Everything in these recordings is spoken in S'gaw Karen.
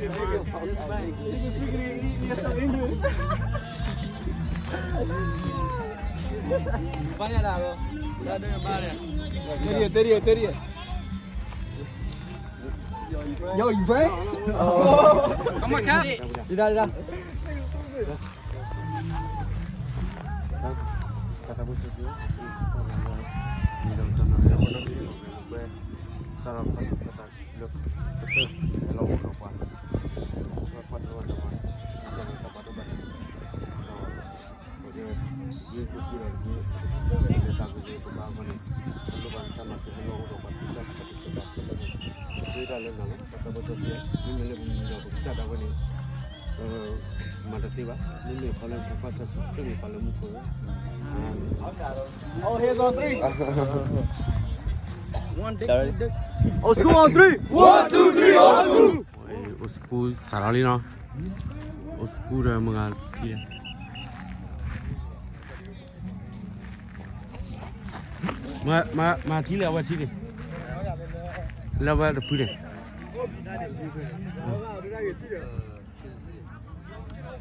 Yo, you pray? Come on, Cap. Đi ra, đi ra. One, two, three. Old school on three. One, two, three, old school. Old school စးထီၣ်လံနီၤ. Old school ဒီးမဂၤထံၣ်လၢ မၤ မၤ မၤထံၣ်လၢအဝဲထံၣ်န့ၣ် လၢအဝဲတဖုန့ၣ်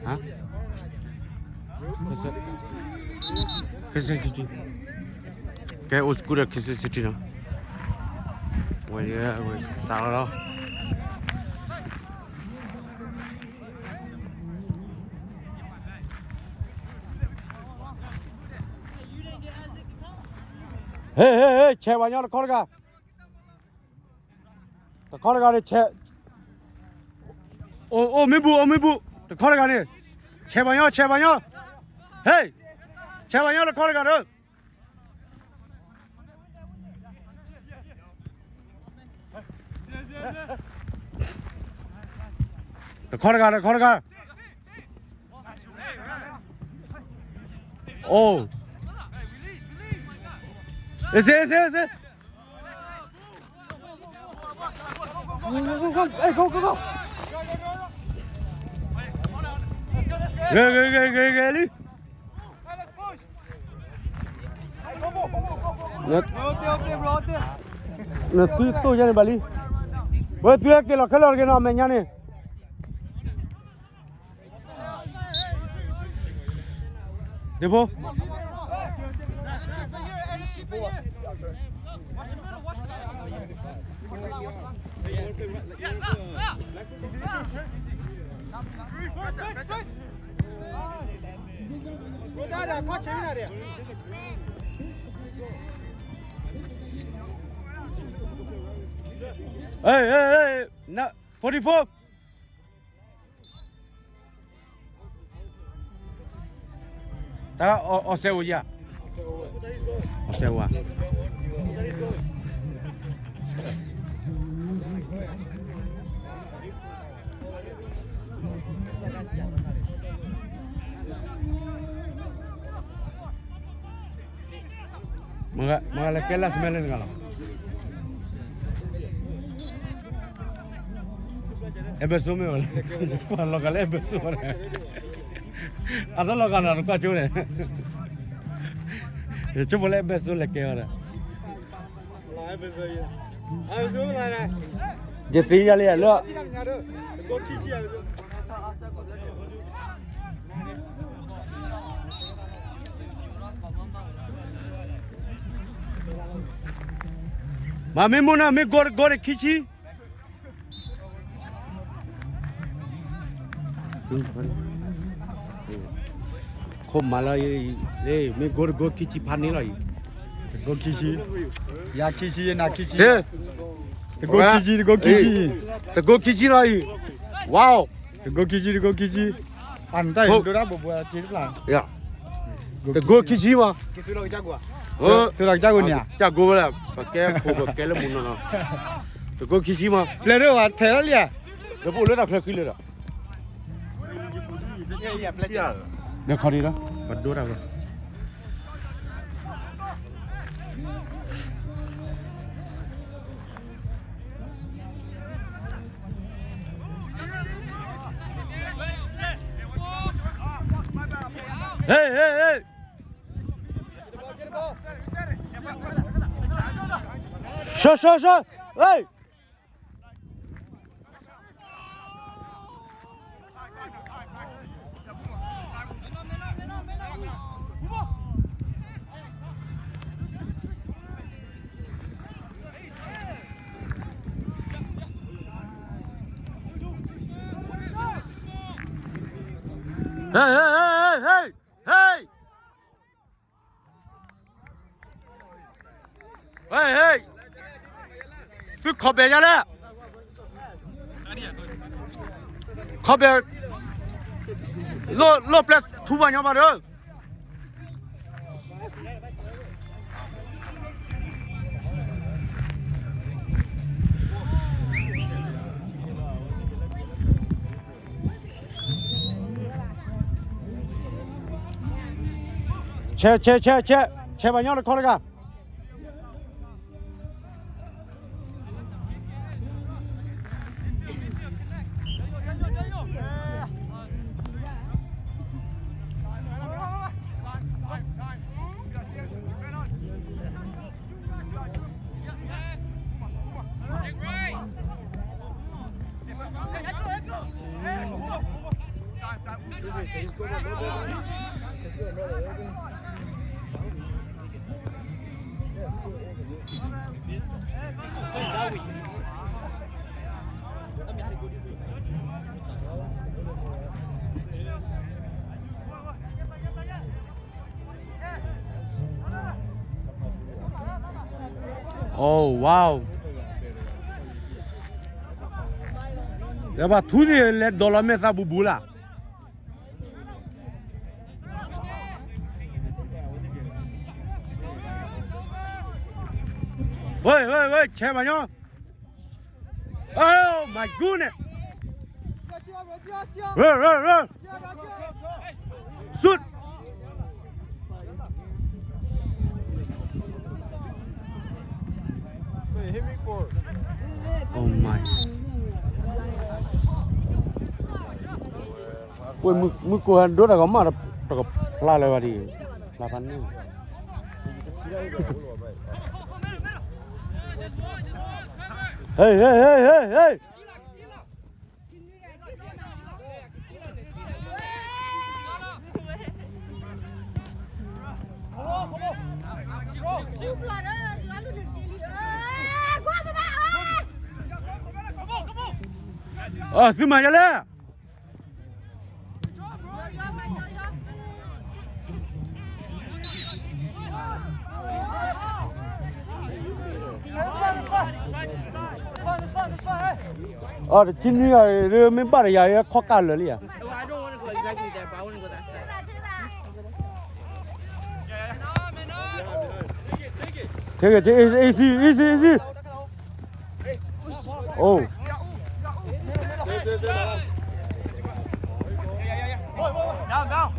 ဟါ Kansas City ကဲ old school ဒီး Kansas City နီၤ. ဝဲ ဝဲ စးထီၣ်လီၤ. ဟ့ၣ် ဟ့ၣ် ဟ့ၣ် ဆဲးပှၤညီတခီတဂၤ, တခီတဂၤန့ၣ် ဆဲး, အိၣ် အိၣ်မ့ၢ်ဘူး အိၣ်မ့ၢ်ဘူး တခီတဂၤန့ၣ် ဆဲးပှၤညီ ဆဲးပှၤညီ, ဟ့ၣ် ဆဲးပှၤညီတခီတဂၤဒီး တခီတဂၤ တခီတဂၤ, အိၣ်, အ့ၣ်စ့ အ့ၣ်စ့ အ့ၣ်စ့, ဂ့ၤ ဂ့ၤ ဂ့ၤ ဂ့ၤ ဂ့ၤလံ. နသုတိၢ်ယါန့ၣ်ဘၣ်လံ. ဝဲသုဟဲက့ၤလီၤခဲလၢာ်တဂ့ၤနီၤ အမဲာ်ညါန့ၣ်. ဒ့ဖိ Hey, hey, hey, forty-four. တၢ်အီၣ်စဲးအိၣ်ယၤ, အီၣ်စဲးဝါ, မ့ၢ်ဂၤလဲၤကဲလၢ်စမဲလၢနဂၤလီၤ. အဲၣ်ဘၢၣ်စိမ့ၢ်ဝဲလဲၣ်, လီၤဂာ်လၢအဲၣ်ဘၢၣ်စိဝဲလဲၣ်, အသီလီၤဂာ်နၤနကွၢ်ကၠိန့ၣ်, ယဆိကမိၣ်လၢအဲၣ်ဘၢၣ်စိလဲၤကဲဝဲဒၣ်. ယသ့ၣ်ညါလံလၢ မ့ၢ်မုၢ်နၤ မ့ၢ်ဂီၤတဂီၤန့ၣ်ခံဆံ, ခိၣ်မၤလၢ မ့ၢ်ဂီၤတဂီၤခံဆံဖးန့ၣ်လီၤအံၤ, တဂီၤခံဆံ, ယၤခံဆံ နၤခံဆံ, တဂီၤခံဆံ တဂီၤခံဆံ, တဂီၤခံဆံလီၤအံၤ, ဝါ, တဂီၤခံဆံ တဂီၤခံဆံ, အတၢ်အံၤဒိၣ်ဒၣ်ဘိဘိတ့တဖျၢၣ်, တဂီၤခံဆံမး, သုလီၤကစၢ်ကိးန့ၣ်ဧါ, ကစၢ်ကိးဝဲဒၣ် ပကဲခိၣ်ပကဲလၢမုၢ်နီၢ်နီၢ်, တဂီၤခံဆံမး, ပျဲၢ်ဒိၣ်ဝဲထဲလီၤလံဧါ, ဒီးပအိၣ်လၢတၢ်ချၢဃံလၢဒီး ဒီးခီဒံးဒီး ပဒိတၢ်ဝဲ ဟ့ၣ် ဟ့ၣ် ဟ့ၣ်, ဆှၢ ဆှၢ ဆှၢ, ဟ့ၣ်. ဟ့ၣ် ဟ့ၣ် ဟ့ၣ် ဟ့ၣ် ဟ့ၣ် သုခီၣ်ဘဲၣ်ညါလဲၣ်, ခီၣ်ဘဲၣ်, လိၣ်ပျဲၢ်ထူဘၣ်ညီဘၣ်ဒီး ဆဲး ဆဲး ဆဲး ဆဲး ဆဲးဘၣ်ညီတခီတဂၤ. Oh, wow. ယဘၣ်ထူသ့ၣ်လဲၤဒိးလီၤမဲာ်သးဘူးဘူးလၢ်. ဝဲ ဝဲ ဝဲ ဆဲးဘၣ်ညီ. Oh my goodness. Run, run, run. Shoot. Oh my. ဝဲမုၢ်ကိၢ်ဟဲဒိတၢ်ကမၣ်တကဖျါလၢၤဘၣ်ဒ်, ဖျါဖးန့ၣ်. Hey, hey, hey, hey, hey. သုမၤယလဲၣ်. အီ တဆံနွံဂၤ မ့ၢ်ဘၣ်တယၤ ခီၣ်ကၢ်လၢာ်လံဧါ. Take it, take it, easy, easy, easy. Oh. Down, down.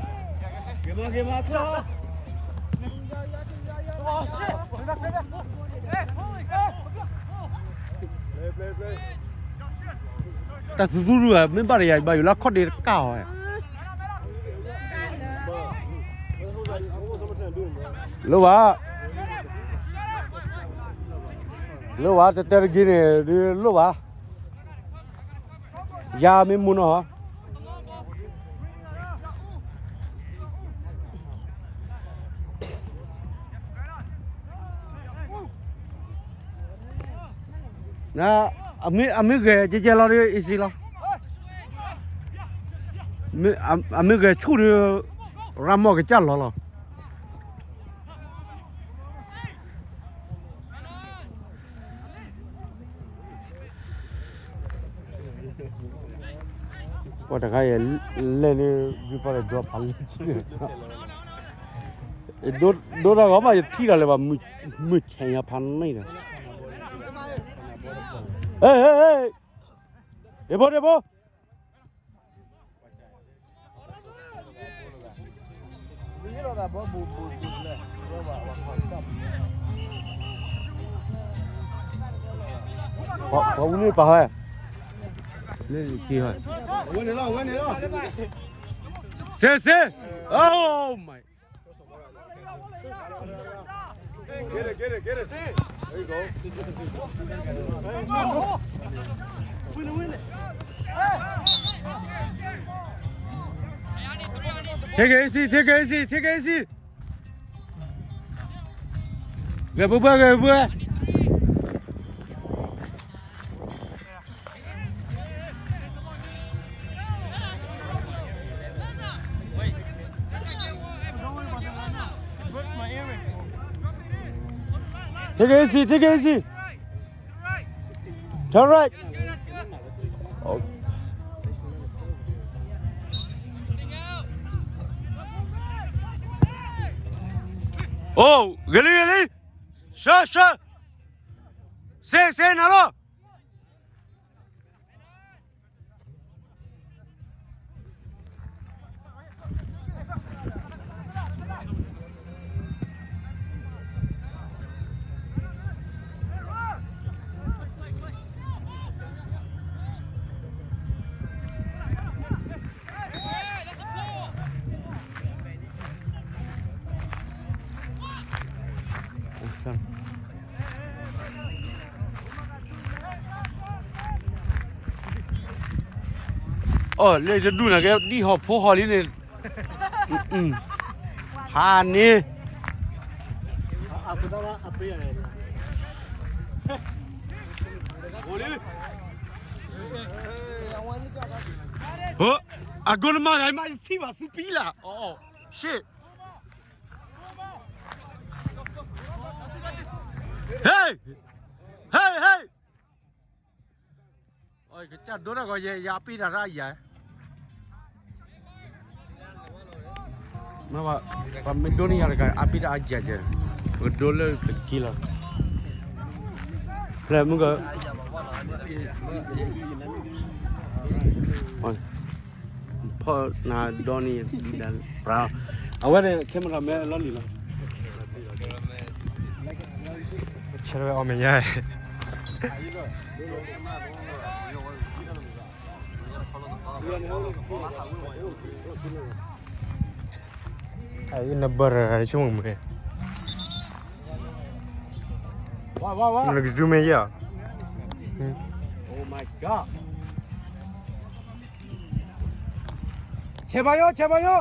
တၢ်သူသူဒုဧါ မ့ၢ်ဘၣ်တယၤ ဘၣ်ယိၣ်လၢခီၣ်ဒ့တကၢ်အီၤဧါ. လိၣ်ဘၣ်, လိၣ်ဘၣ် တတဲတဂ့ၤန့ၣ် ဒုးလိၣ်ဘၣ်, ယၤမ့ၢ်မူနီၤ. အမ့ၢ်ဂဲၤကဲကဲလီၤဒီး easy လီၤ, အမ့ၢ်ဂဲၤဆူၣ်ဒီး ရၤမီၢ်ကစၢ်လီၤလီၤ. ပှၤတခါအံၤ လဲၢ်န့ၣ် ဘံဖီဒီး drop ဖးလၢဆံန့ၣ်, ဒိတၢ်ဂီၤမး ယထံၣ်ဒီးလၢၤဘၣ်, မုၢ်ဆဲးညါဖးန့ၣ်ဒီး, ဟ့ၣ် ဟ့ၣ် ဟ့ၣ်, ဒ့ဖိ ဒ့ဖိ ပှၤအူန့ၢ်ပာ်ဟဲ, လၢခံဟဲ, စ့ စ့, oh my. Get it, get it, get it. There you go. Take it easy, take it easy, take it easy. ဂဲၤပှဲၤပှဲၤ ဂဲၤပှဲၤပှဲၤ. Take it easy, take it easy. Turn right. Oh. Oh, ဂလီ ဂလီ. Sure, sure. Say, say, နၤလီၤ. အိၣ် လၢတဒူၣ်န့ၣ်ကဲ ဒ်ဟီၣ်ဖိဟီၣ်လံန့ၣ်, ဖးန့ၣ်, အကိနမၤဂၤမး ယထံၣ်ဘၣ်သူပံလၢ်, shit. Hey! Hey, hey! ကစၢ်ဒိတၢ်ဂီၤ ယအပ့ၢ်တၢ်ရၣ်ယၤ, မ့ၢ်ဘၣ်, ပှၤမ့ၢ်ဒိန့ၢ်ယၤတဂၤ အပ့ၢ်တၢ်အယၤယဲ, ပကဒိလၢကက့ၤလီၤ, ဖျဲၣ်မုၢ်က ဖီၣ်နၤဒိန့ၢ်ယၤ, အဝဲန့ၣ် camera မဲအလီၢ်လံၤလီၤ, ဆဲးဝဲအီၣ်မဲာ်ညါ နဘၣ်ရၤရၤဆိကမိၣ်မ့ၢ်, နက zoom မ့ၢ်ယဲၢ်, ဆဲးဘၣ်ယိၣ် ဆဲးဘၣ်ယိၣ်, ခီတဂၤ,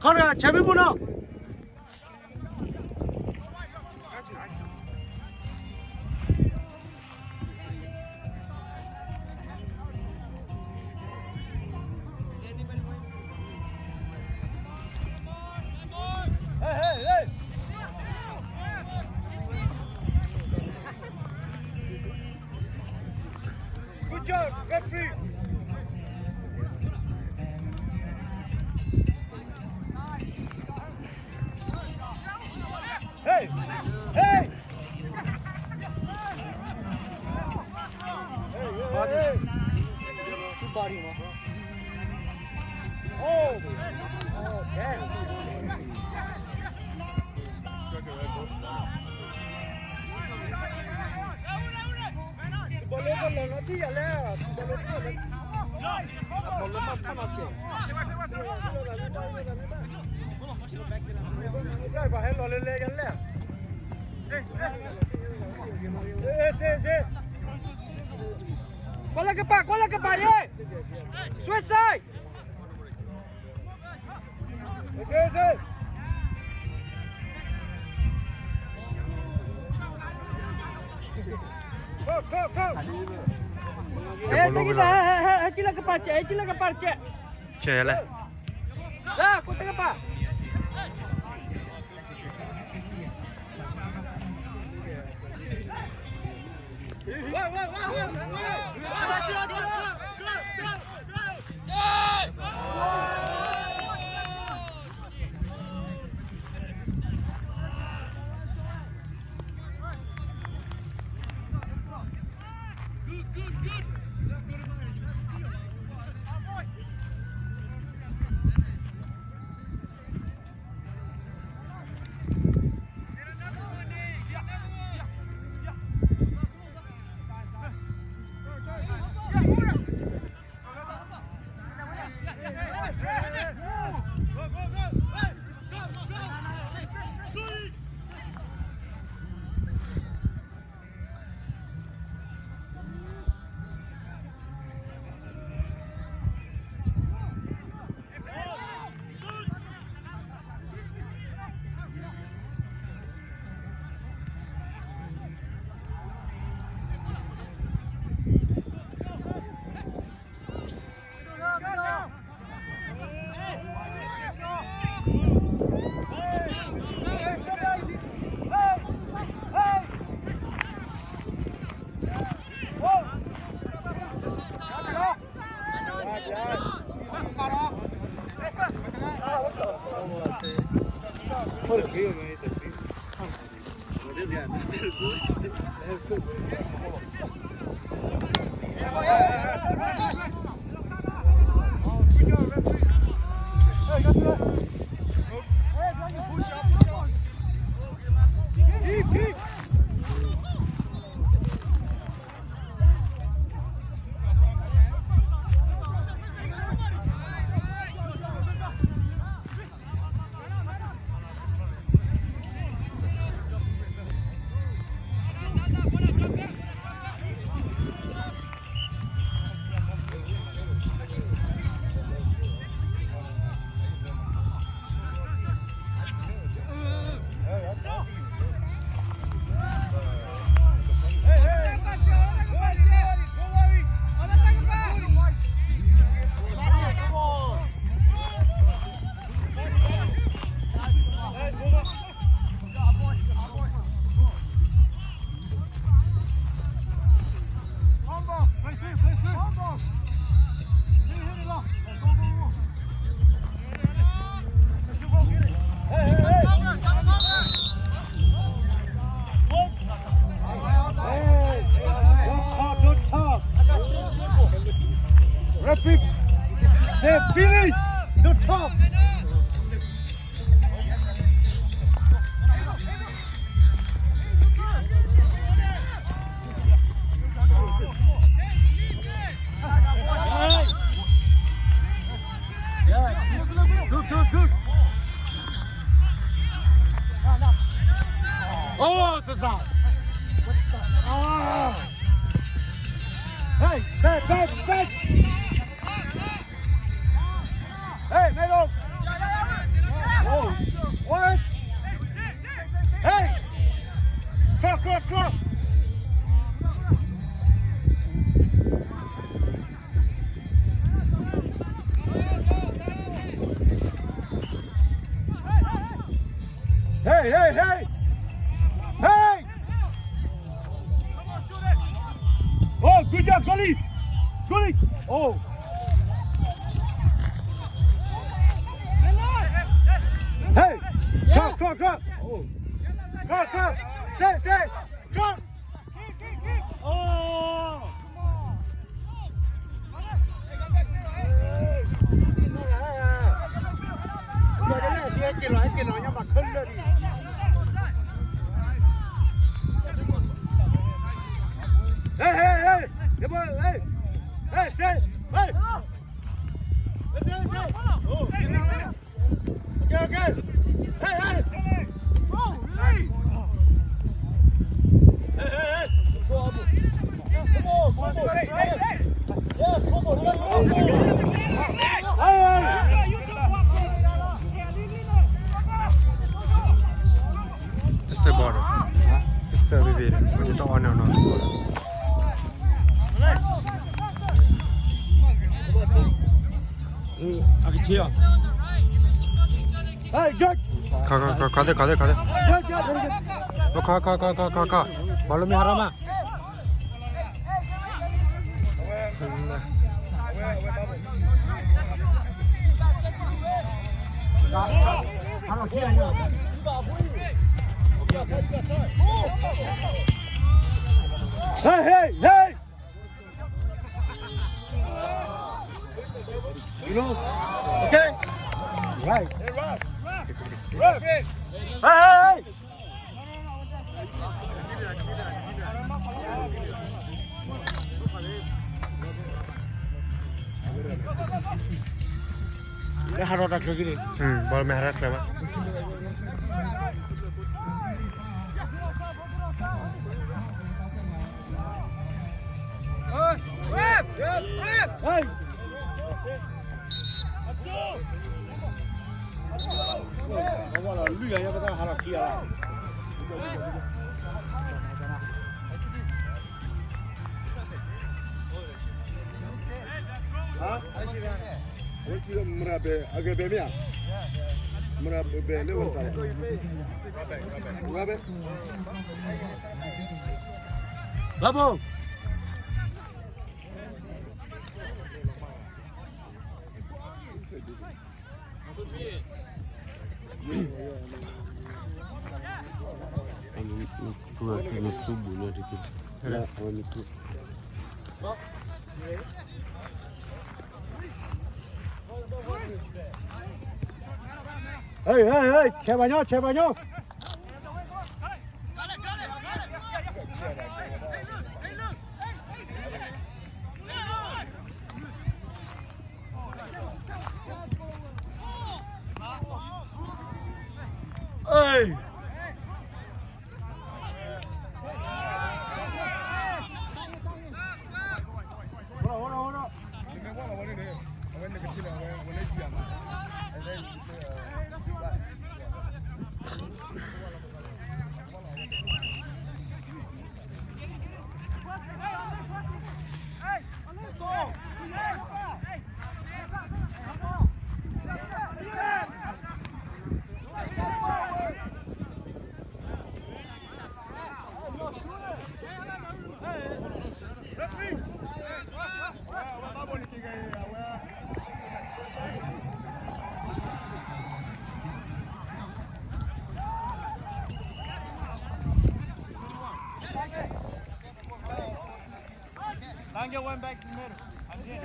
ခီတဂၤ ဆဲးဘၣ်မုၢ်နီၤ. Good job, referee. Hey! Hey! Hey, hey, hey. Two body, man. Oh! Oh, damn. Kuala Kepah, Kuala Kepah, ye. Switch side. Go, go, go. Eh, take it, eh, eh, eh, eh, cila kepala cek, eh, cila kepala cek. Cek lah. Dah, aku tengah, Pak. Real, man. It's a big company. What is it? Hey, don't talk, don't talk. Repeat. Say, finish. Don't talk. Good, good, good. Oh, Cesar. Ah. Hey, back, back, back. Hey, middle. Oh, what? Hey. Cross, cross, cross. Hey, hey, hey. Hey. Oh, good job, goalie. Goalie. Oh. Hey. Come, come, come. Oh. Come, come. Say, say. Come. Oh. က့ၤလီၤ က့ၤလီၤ ညါမၤခဲလၢာ်ဒံး. Hey, hey, hey. Hey, hey, hey. Hey, say, hey. Hey, say, say. Oh. Okay, okay. Hey, hey. Bro, release. Hey, hey, hey. Come on, come on. Yes, come on. Let's go. Hey, hey. This is the border. This is the border. When you don't know, no. I can cheer. Hey, Jack. ခါ ခါ ခါ ခါသ့ၣ် ခါသ့ၣ် ခါသ့ၣ် Jack, Jack, Jack. ခါ ခါ ခါ ခါ ခါ ခါ ခါ ဘၣ်လိမ့ၢ်ဟါရၣ်မး Hey, hey, hey! You know? Okay? Right. Hey, Ralph. Ralph. Hey, hey, hey! Meharo ta khlơ kini. Hmm, bol meharo khlơ ba. Hey. Mura bɛ, a gɛ bɛ mi a? Mura bɛ, bɛ, ne wani tara. Mura bɛ. Babo. ဟဲ ဟဲ ဟဲ ဆဲးပှၤညီ ဆဲးပှၤညီ Don't get one back in the middle. I'm in.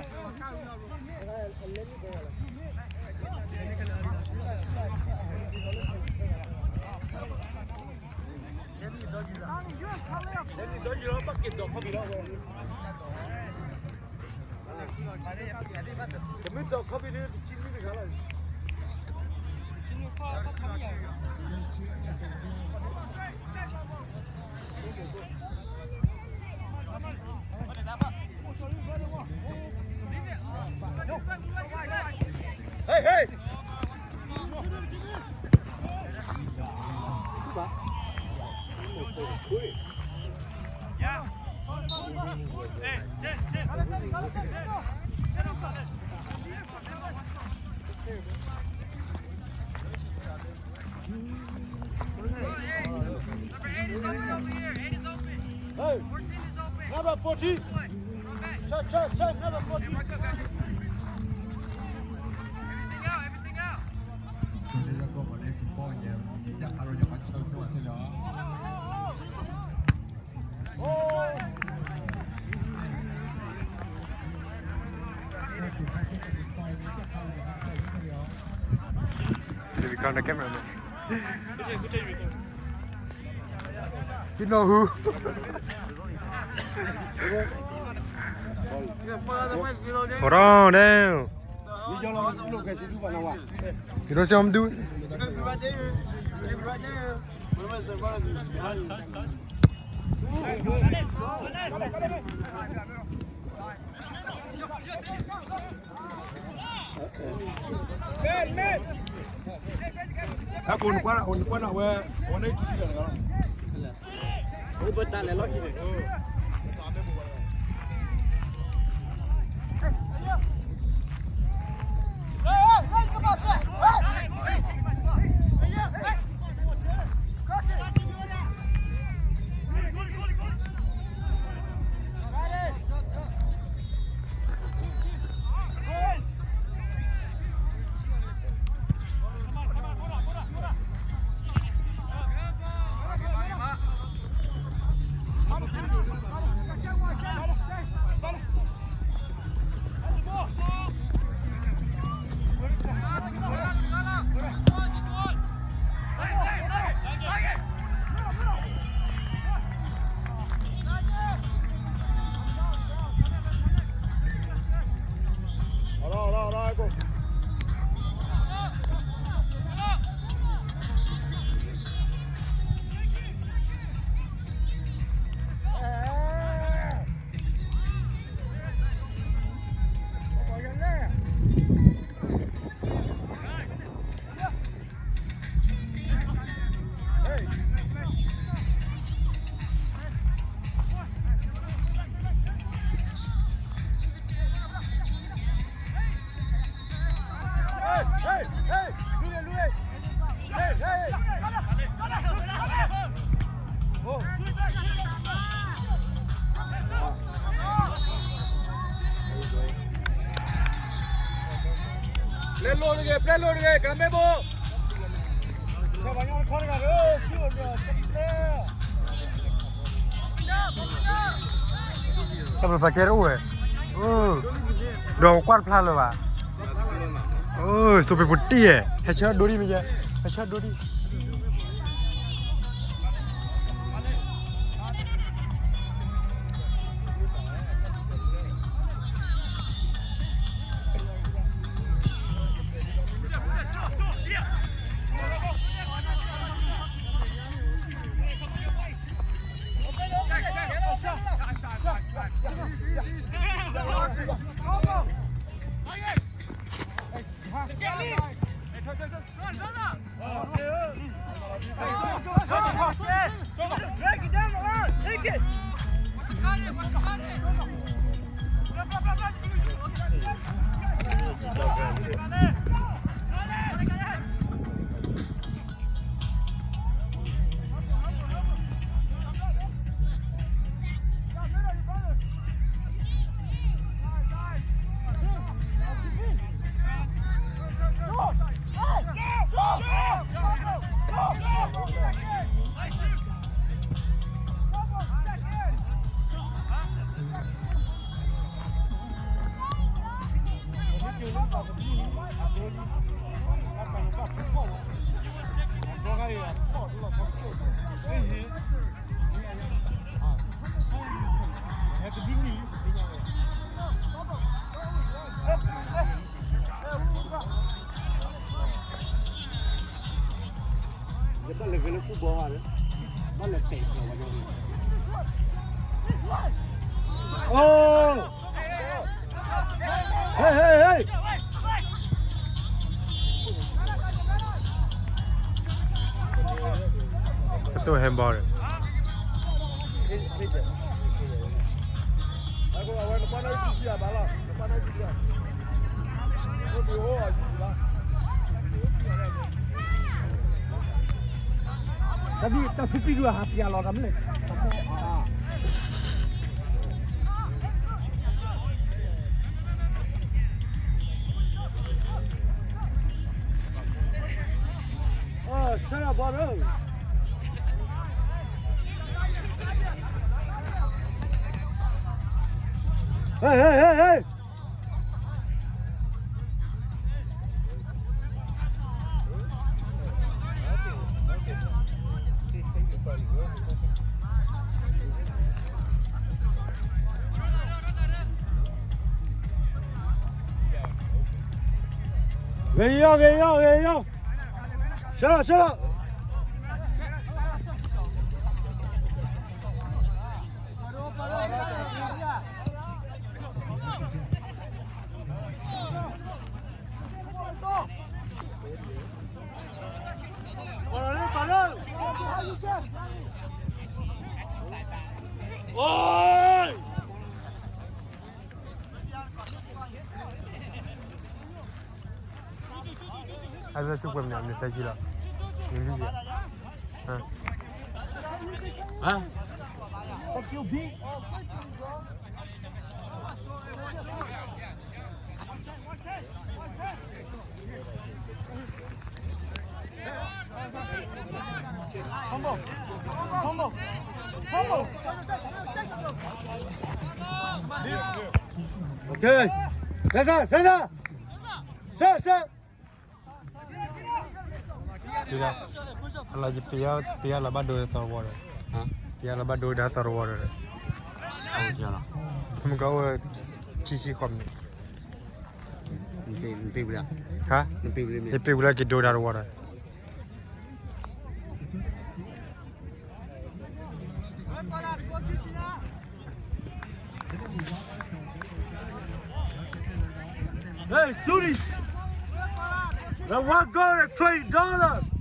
Hey, hey! Hey, number fourteen. Check, check, check, number fourteen. They become the cameraman. You know who? Hold on, damn. You don't see him do it? Play lowတဂ့ၤ, play lowတဂ့ၤ, ကမ့ၢ်ဘိ. ဆဲးပှၤညီတခီတဂၤ, ဆဲးပှၤညီတခီတဂၤ. တၢ်ပဖးကဲတအိၣ်ဝဲ, ဒီးကွၢ်တဖျါလၢၤဘၣ်, စိပ့ၤပူၤတံၢ်ဧဲ, ဟဲဆၢဒိဒံးမ့ၢ်ယဲ, ဟဲဆၢဒိဒံး. ကတိၢ် handball ဒီး တၢ်ဖံးတံၢ်ဒုးဟးပျးလီၤတၢ်မ့ၢ်လဲၣ်. ဆၢလီၤဘီလၢ ဟဲ ဟဲ ဟဲ ဟဲ ဂ့ၤယီၤ ဂ့ၤယီၤ ဂ့ၤယီၤ, ဆၢလီၤ ဆၢလီၤ. အဝဲသူၣ်ပှဲၤမနုၤ နသၢဆံလီၤ, နလွံၢ်ဆံ, ဟါ, ဆဲဆၢ ဆဲဆၢ ဆဲဆၢ တယါလီၤဘၣ်ဒိသီတဝီဒီး, တယါလီၤဘၣ်ဒိဒၣ်သီတဝီဒီး, မ့ၢ်ကအိၣ်ခံဆံဃီမံးနံး, ဟါ, ယပ့ၤဝံၤလၢက့ၤဒိဒၣ်တဝီဒီး. Hey, Suri! The one goal and twenty dollars.